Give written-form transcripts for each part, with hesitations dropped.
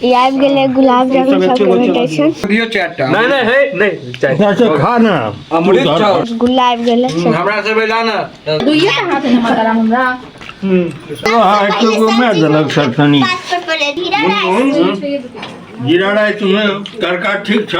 ई आबि गेलै गुलाब जामुन सबके भेटै छै। दियौ चारिटा। नहीं नहीं है नहीं चाय। अच्छा खा ना। अमृत छौ। रसगुल्ला आबि गेलै। हमरा से बेला ना। दुइये टा हाथ ने माता हमरा। हाँ, एक घुमा देलक सर तनी। जीरा राइस में तड़का ठीक छ।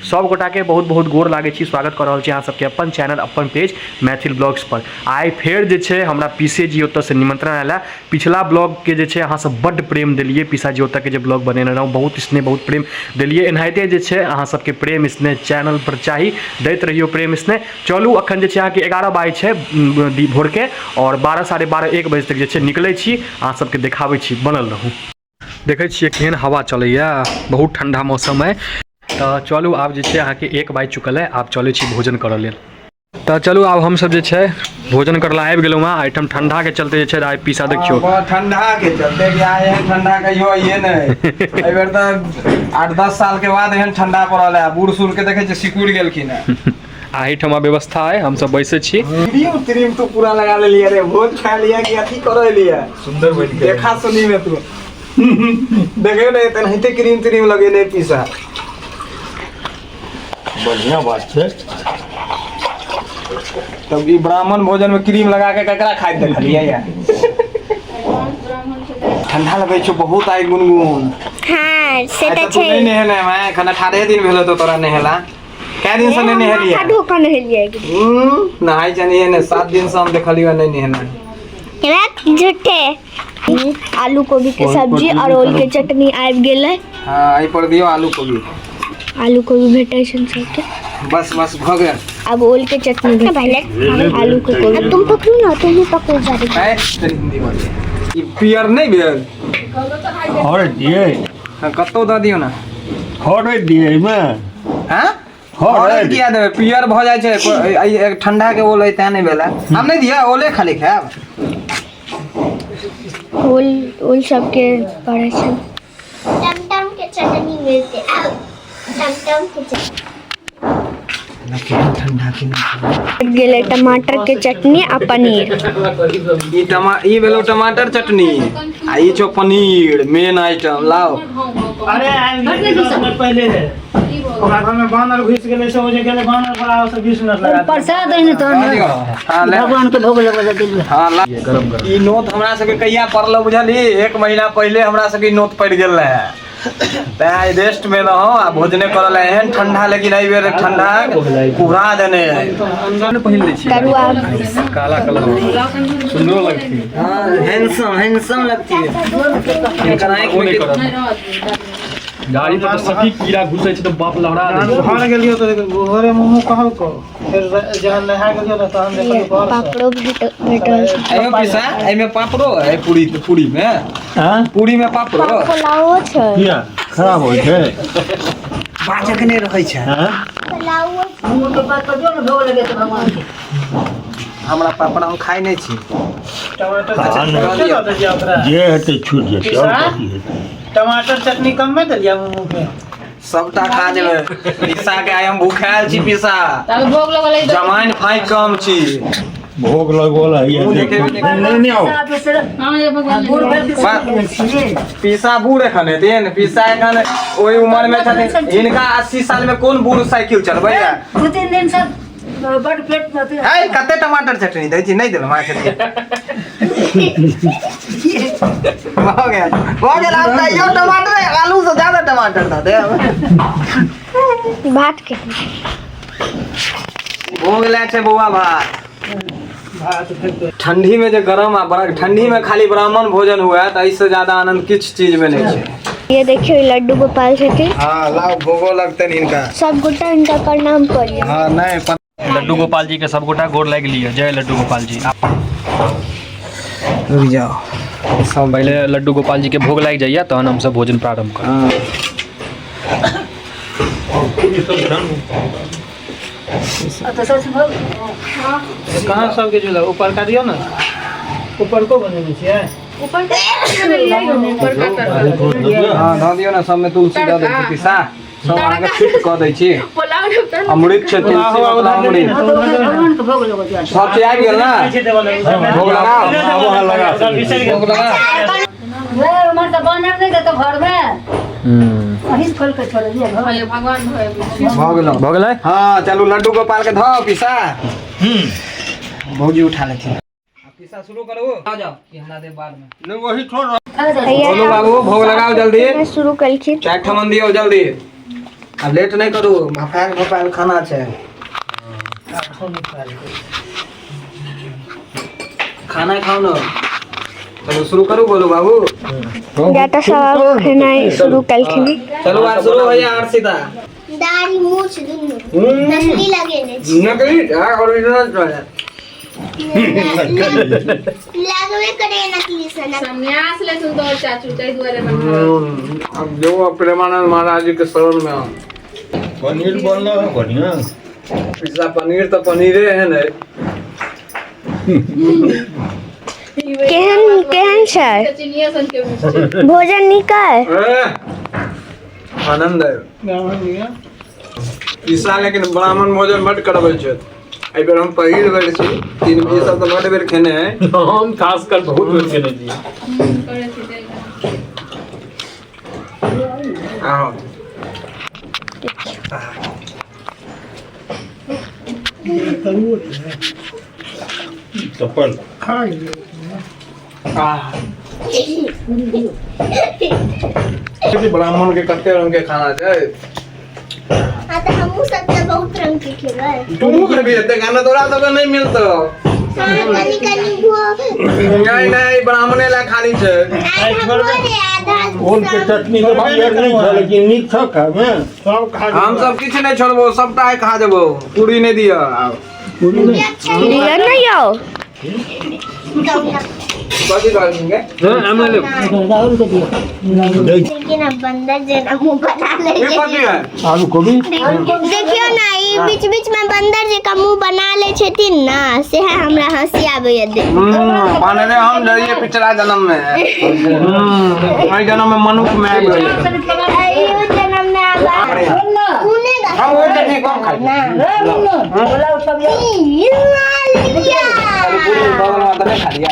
सब गोटाके बहुत बहुत गोर लागै छी, स्वागत कऽ रहल छी अहाँ सबके अपन चैनल अपन पेज मैथिल ब्लॉग्स पर। आइ फेर जे छै हमरा पीसेजी ओतऽसँ निमंत्रण आयल है। पिछला ब्लॉगके जे छै अहाँ सब बड्ड प्रेम देलियै, पीसाजी ओतऽके जे ब्लॉग बनेने रहौं बहुत स्नेह बहुत प्रेम देलियै। एनाहिते जे छै अहाँ सबके प्रेम स्नेह चैनल पर चाही, दैत रहियौ प्रेम स्नेह। चलू अखन जे छै अहाँके 11 बाजै छै भोरके और 12 12:30 1 बजे तक जे छै निकलै छी, अहाँ सबके देखाबै छी, बनल रहू। देखै छियै केहन हवा चलैया, बहुत ठंडा मौसम है। तऽ चलू आब जे छै अहाँके 1 बाजि चुकल है, आब चलै छी भोजन करऽ लेल। तऽ चलू आब हमसब जे छै भोजन करऽ लए आबि गेलहुँ हँ। एहिठाम ठंडा के चलते जे छै आइ पीसा देखियौ। ठंडा के चलते कि आइ एहन ठंडा कहियो आइए नहि। एहि बेर तऽ 8-10 साल के बाद एहन ठंडा पड़ल है। बूढ़ सूढ़ के देखै छियै सिकुड़ि गेलखिन है। एहिठमा व्यवस्था है, हमसब बैसै छी। क्रीम त्रीम तू पूरा लगा लेलियै रे, भोज खा लिया कि अथी करै लिया सुंदर बनि गेल। देखा सुनी में तू देखे ने तेनाहिते क्रीम त्रीम लगेने पीसा। बढ़िया बात छै। तब ई ब्राह्मण भोजन में क्रीम लगा के ककरा खाइत देखलियै या? ठंडा लगै छौ बहुत आइ गुनगुन। हाँ से आइ तऽ तऽ तू छै। नहि नहेले हँ, एखन 18 दिन भेल हेतौ तोरा नहेला। कै दिन से नहीं नहेलियै? माथा धोखा नहेलियै। नहाय चलिए ने, 7 दिन से हम देखलियो नहीं नहेना। झूठे। आलू गोभी के सब्जी और ओल के चटनी आबि गेलै। हाँ, एहि पर दियौ आलू गोभी। आलू गोभी भेटै छै सबके। बस बस भऽ गेल। अब ओल के चटनी भेटै, आलू के गोभी। अब तुम पकड़ू ना, तुम ही पकड़ू जा रही। है, तनी हिंदी बोलिए। ई पियर नहीं भेल? हर दिए। हाँ, कतौ दऽ दियौ ना। हर दिए एहिमे। हाँ? हरद। हरद किया देबै? पियर भऽ जाइ छै, ठंडा के ओल है तें नहि भेल है। हम नहि दिअ, ओले खाली खायब। ओल ओल सबके पड़ै छै। टमटम के चटनी मिलते। टमटम के चटनी। गेलै टमाटर के चटनी आ पनीर। ई भेलौ टमाटर चटनी आ ई छौ पनीर, मेन आइटम। लाओ। अरे आइ पहिले ओकरा घर में बानर घुसि गेलै से ओ जे गेलै बानर बला ओसँ 20 मिनट लगा देलकै। प्रसाद है ने तहन हाँ, ले। भगवान के भोग लगबै लए देलियै। हाँ, ला। गरम गरम। ई नोत हमरा सबके कहिया पड़लो बुझली? 1 महीना पहिले हमरा सबके ई नोत पड़ि गेल रहे। तैं आइ रेस्ट में रहौ आ भोजने करल। एहन ठंडा, लेकिन एहि बेर ठंडा कुहरा देने है। पहिन लै छी। तरुआ। काला कलर सुंदरो लगती। हाँ, हैंडसम हैंडसम लगती है। हिनकर आँखि ओ में नहि करब। गाड़ी पर तऽ सटीक कीड़ा घुसै छै तऽ बाप लहरा दै छै। घर गेलियो तऽ घरे मुँह कहलको, फेर जहन नहा गेलियो ने तहन देखलियो घर से। पापड़ो भेटल छै। एहिमे पिसा, एहिमे पापड़ो है पूरी, पूरी में। हाँ? पूरी में पापड़ो। पुलावो छै। किया खराब होइ छै? बाजक नहि रहै छै। हाँ? पुलावो। मुँह के बात पर जो ने भोग लगेतै भगवान के। हमरा पापड़ हम खाइ नहि छी। टमाटर हाँ, चटनी नहि। कते दऽ देलियै ओकरा? जे हेतै छूट जेतै, और कथी हेतै? टमाटर चटनी कमे देलियै मुँह के। सबटा खा जेबै पिसा के। आइ हम भूखायल छी पिसा। तब भोग लगल है। जमाइन फाँकि कम छी। भोग लगोल है। मुँह देखेबे नहि। नहीं नहीं आओ। हाँ, ये भगवान। बूढ़ भेल के छियै। पीसा बूढ़ एखन हेथिन। पीसा एखन ओहि उमर में छथिन। हिनका 80 साल में कोन बूढ़ साइकिल चलबैया? 2-3 दिन से बड पेट में अथी। है, कते टमाटर चटनी दै छी? नहि देलहुँ अहाँके। भऽ गेल भऽ गेल। आब तैयो टमाटर आलू से ज्यादा टमाटर दऽ देब। भात के भोग लै छै बौआ भात। ठंडी में जे गरम आ बड़ा ठंडी में खाली ब्राह्मण भोजन हुए तऽ एहिसँ ज्यादा आनंद किछु चीज में नहि छै। ये देखियौ, ई लड्डू गोपाल छथिन। हाँ, लाओ, भोगो लगतनि हिनका। सब गोटा हिनका प्रणाम करियौ। हाँ, नहि। लड्डू गोपाल जी के सब गोटा गोर लागि लिअ। जय लड्डू गोपाल जी। रुकि जाओ सब। पहिले लड्डू गोपाल जी के भोग लागि जाइए, तहन हमसब भोजन प्रारंभ करब। हाँ। तऽ सब भोग कहाँ सबके झूला ऊपर का दियौ ने, ऊपरको बनेने छियै। ऊपर का बनेलियै, ऊपर का तड़का। हाँ, धऽ दियौ ने सबमे। तुलसी दऽ दै छी पिसा, सब अहाँके फिट कऽ दै छी। पुलाव। अमृत छै, तुलसी मतलब अमृत। हाँ, तो ओकरा भगवान के भोग लगो दिया। सब चीज आबि गेल ना? भोग लगाओ। भोग लगा। वे उमर तो बानर नहीं देतो घर में। वहीं से खोल के छोड़ दिया घर। भगवान भए भऽ गेलौ। भऽ गेलै। हाँ चलू, लड्डू गोपाल के धो पीसा। भौजी उठा लेथिन। पीसा शुरू करू। आ जाओ, ई हमरा दे बाद में। नहीं, वही छोड़। बोलू बाबू, भोग लगाओ जल्दी। शुरू कलखिन। चारि ठमन दियौ जल्दी, आब लेट नहि करू। भफायल भफायल खाना छै। खाना खाउ ने। चलू शुरू करू, बोलू बाबू। जाता सब आब खेनाइ शुरू कलखिन। चलू आब शुरू होइया आर सीधा। दाढ़ी मूछ दुनू नकली लगेने छी। नकली ओरिजिनल छै। लगबे करे नकली सनक। सन्यास लेथुन तोहर चाचू, ताहि दुआरे बनबै। अब जो प्रेमानंद महाराज जी के शरण में हम। पनीर बनल है बढ़िया। पिज्जा पनीर तऽ पनीरे है ने। केहन केहन छै चिनिया सन के मुँह छै। भोजन? नीक अइ? ए, आनंद है ईसा, लेकिन ब्राह्मण भोजन बड करबै छै। एहि बेर हम पहिल बेर छी। तीन ई सब तऽ बड बेर खेने है। हम खासकर बहुत बेर खेने छी। करै छी ताहि दुआरे। आहो। चप्पल। आह। ब्राह्मण के कते रंग के खाना छै। हाँ, तऽ हमहूँ सब तऽ बहुत रंग के खेबै। तू खेबी एते खाना, तोरा सबके नहि मिलतौ। हाँ, कनि कनि भो। नहीं नहीं, ब्राह्मणे ला खाली छै। आइ हमरो आधा। ओल के चटनी तो हरियर नहीं था, लेकिन नीक था खामे। सब खा। हम सब किछु नहि छोड़बो, सबटा आइ खा जेबो। पूरी नहि दिअ आब। पूरी नहीं। लिअ ने यौ। कथी कहलखिन गे? राहुल के दिया। लेकिन अब बंदर जेना मुंह बना ले। ई कथी है? आलू गोभी। देखियौ ने, ई बीच बीच में बंदर जेका मुंह बना ले छथिन ना, से हमरा हंसी आबैया देख। बानरे हम रहिए पिछला जन्म में। एहि जन्म में मनुख में आबि गेलियै। एहियो जन्म में आब कोने। हम ओहि चटनी कम खाइ छी। बोला उठब। लिया। खाली पूरी भऽ गेल तऽ नहि खा लिअ।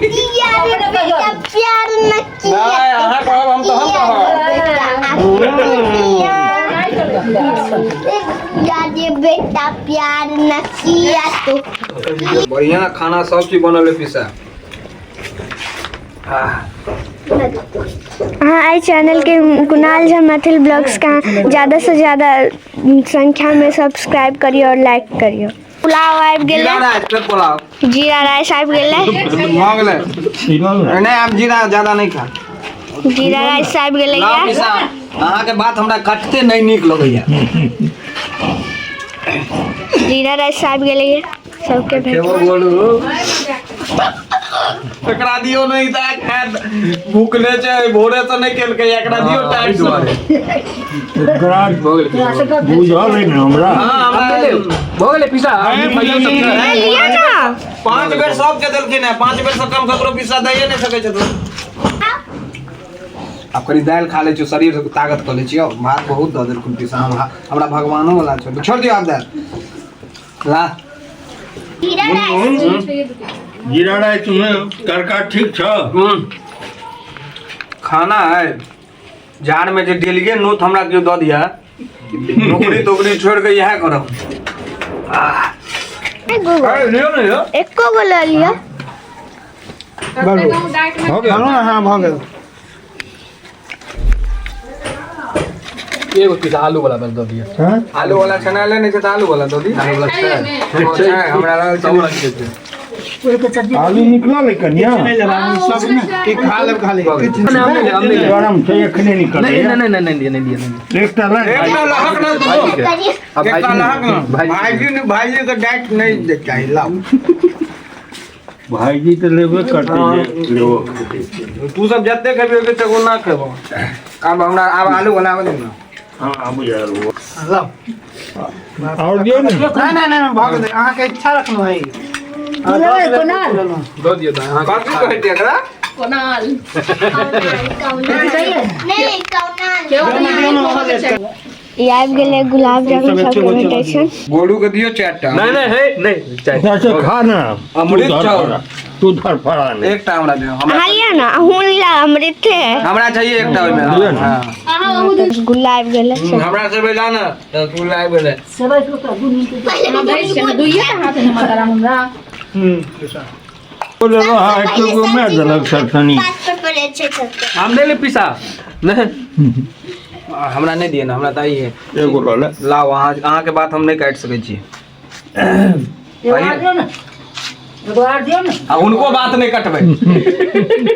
दिया रे बेटा, प्यार न किया। नहि, अहाँ कहब हम तऽ हम कहब। या रे बेटा, प्यार न किया तो। बढ़िया खाना सब चीज बनल है पीसा। अहाँ एहि चैनलके कुणाल झा मैथिल ब्लॉग्स के ज़्यादा से ज़्यादा संख्या में सब्सक्राइब करियौ और लाइक करियौ। पुलाव आबि जीरा गेलै। राइस फेर पुलाव। जीरा राइस आबि गेलै। भऽ गेलै। नहि, आब जीरा ज्यादा नहि खा। जीरा राइस आबि गेलै। लाउ। या पीसा, अहाँके बात हमरा कटते नहि नीक लगैया। जीरा राइस आबि गेलै, सबके भेट। केबो बोलू, एकरा दियौ, नहि तऽ खायत। भूखले छै, भोरे से नहि केलकै। एकरा दियौ टाइम से। बुझल है ने हमरा। हाँ, हमरा भऽ गेलै पीसा। लिअ ना। 5 बेर सबके देलखिन है, 5 बेर से कम ककरो पीसा दैये नहि सकै छथिन। आब कनि दालि खा लै छियौ, शरीर ताकत कऽ लै छियौ। भात बहुत दऽ देलखुन पीसा। हमरा हमरा भगवानो वाला छै, छोड़ि दियौ आब दालि ला। जीरा राइस। जीरा राइस में तड़का ठीक छ? खाना है जाड़ में जे डेलिये नोत हमरा केओ दऽ दिया, नौकरी तोकरी छोड़ के इएह करब। अरे, लियौ ने यौ। एको गो लऽ लिअ। डाइट में। हाँ, भऽ गेल। एगो पीसा आलू वाला बस दऽ दिअ। आलू वाला छनाले नहि छै तऽ आलू वाला दऽ दी। आलू वाला छै। ओ, छै, हमरा लागल सब छै। रंग के छै। ओहिके चटनी। आलू निकलल है कनिया? नहि लेबै सब ने, ई खा लेब खाली किछु। नहीं, हम नहीं लेब। गरम छै, एखने निकल। नहीं नहीं नहीं नहीं, नहीं दिया, नहीं। एकटा लग। एकटा लहक ना दो। करियौ। अब एकटा लहक ना। भाई। भाईजी ने, भाईजी के डाइट नहीं दे चाही, लाओ। भाईजी तऽ लेबे करतै जे लेबो करतै। तू सब जते खेबी ओते चगुना खेबो। आब हमरा आब आलू वाला आबे ना। हाँ, बुझायल। लाउ। आओर दियौ ने। नहि नहि नहि, भऽ गेलै। अहाँके इच्छा रखलहुँ है। लेबै कुणाल? दऽ दिअ तऽ अहाँ। कथी कहै छियै एकरा? कोनाल। कौनाल, नहीं, कौनाल। केओ तऽ नहि होबऽ के चाही। ई आबि गेलै गुलाब जामुन सबके भेटै छै। गोलू के दियौ 4 टा। नहि नहि हे नहि चारि। अच्छा खा ना। अमृत चाउर। तू धरफड़ा नहीं। एकटा हमरा दियौ, हमरा। अहाँ लिअ ने, अहूँ लिअ, अमृते है। हमरा चाहिए एकटा ओहिमे। लिअ ने। हाँ। अहाँ अहूँ रसगुल्ला आबि गेलै। हमरा से बेला ने रसगुल्ला आबि गेलै। सेबै के ओकरा 2 मिनट। अहाँ दै छियै ने, दुइये टा हाथ ने माता राम हमरा। बोले हाँ, एक गो मैं देलक सर तनी। पात पर पड़ै छै सबके। हम नहि ले पीसा नहि। हमरा नहि दिअ ने, हमरा तऽ आइए। एगो लऽ ले। लाउ अहाँ, अहाँके बात हम नहि काटि सकै छी। एगो आर दियौ ने, एगो आर दियौ ने। आ हुनको बात नहि कटबै,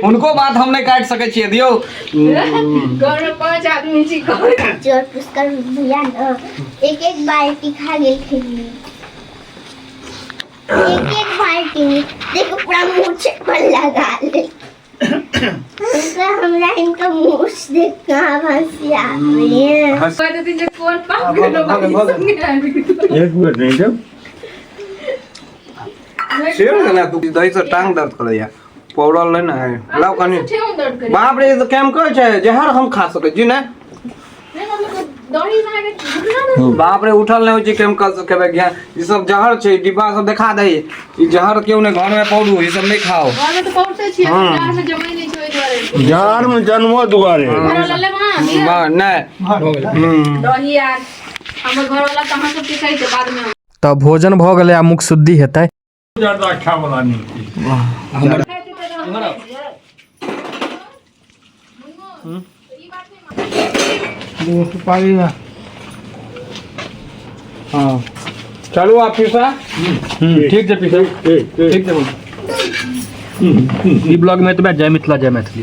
हुनको बात हम नहि काटि सकै छियै, दियौ। घर में 5 आदमी छी घर। जोर पुष्कर भैया ने एक एक बाल्टी खा गेलखिन, एक एक बाल्टी। देखो, पूरा मूछ पर लगा ले उनका। हमरा इनका मूछ देख कहाँ हंसी आबै। कह देथिन जे कोन पाप केलहुँ भाई संगे आबि गेलहुँ। एक बेर नहीं जब शेर ने तू दही से टांग दर्द करैया, पौड़ल नहि ने है, लाउ कनि। ठेहुन दर्द करै। बाप रे, ई तऽ केमिकल छै, जहर हम खा सकै छी ने? नहि, मतलब दही से अहाँके घुटना दर्द। बाप रे, उठल नहि होइ छै केमिकल से खेबै ज्ञान। ई सब जहर छै, ई डिब्बा सब देखा दही। ई जहर केओ नहि घर में पौड़ू, ई सब नहि खाओ। घर में तऽ पहुँचै छियै, जार में जमै नहि छै ओहि दुआरे। जार में जन्मो दुआरे। घरवाला लेब अहाँ दिअ? नहि। दही आर हमर घरवाला तऽ अहाँ सबके कहै छै बादमे। तऽ भोजन भऽ गेलै आ मुख शुद्धि हेतै। ज्यादा खाय वाला नहीं छै। सुपारी ना। हाँ, चलू आप पीसा। ठीक छै पीसा। ठीक। ठीक छै। ई ब्लॉग में एतबे। जय मिथिला, जय मैथिली।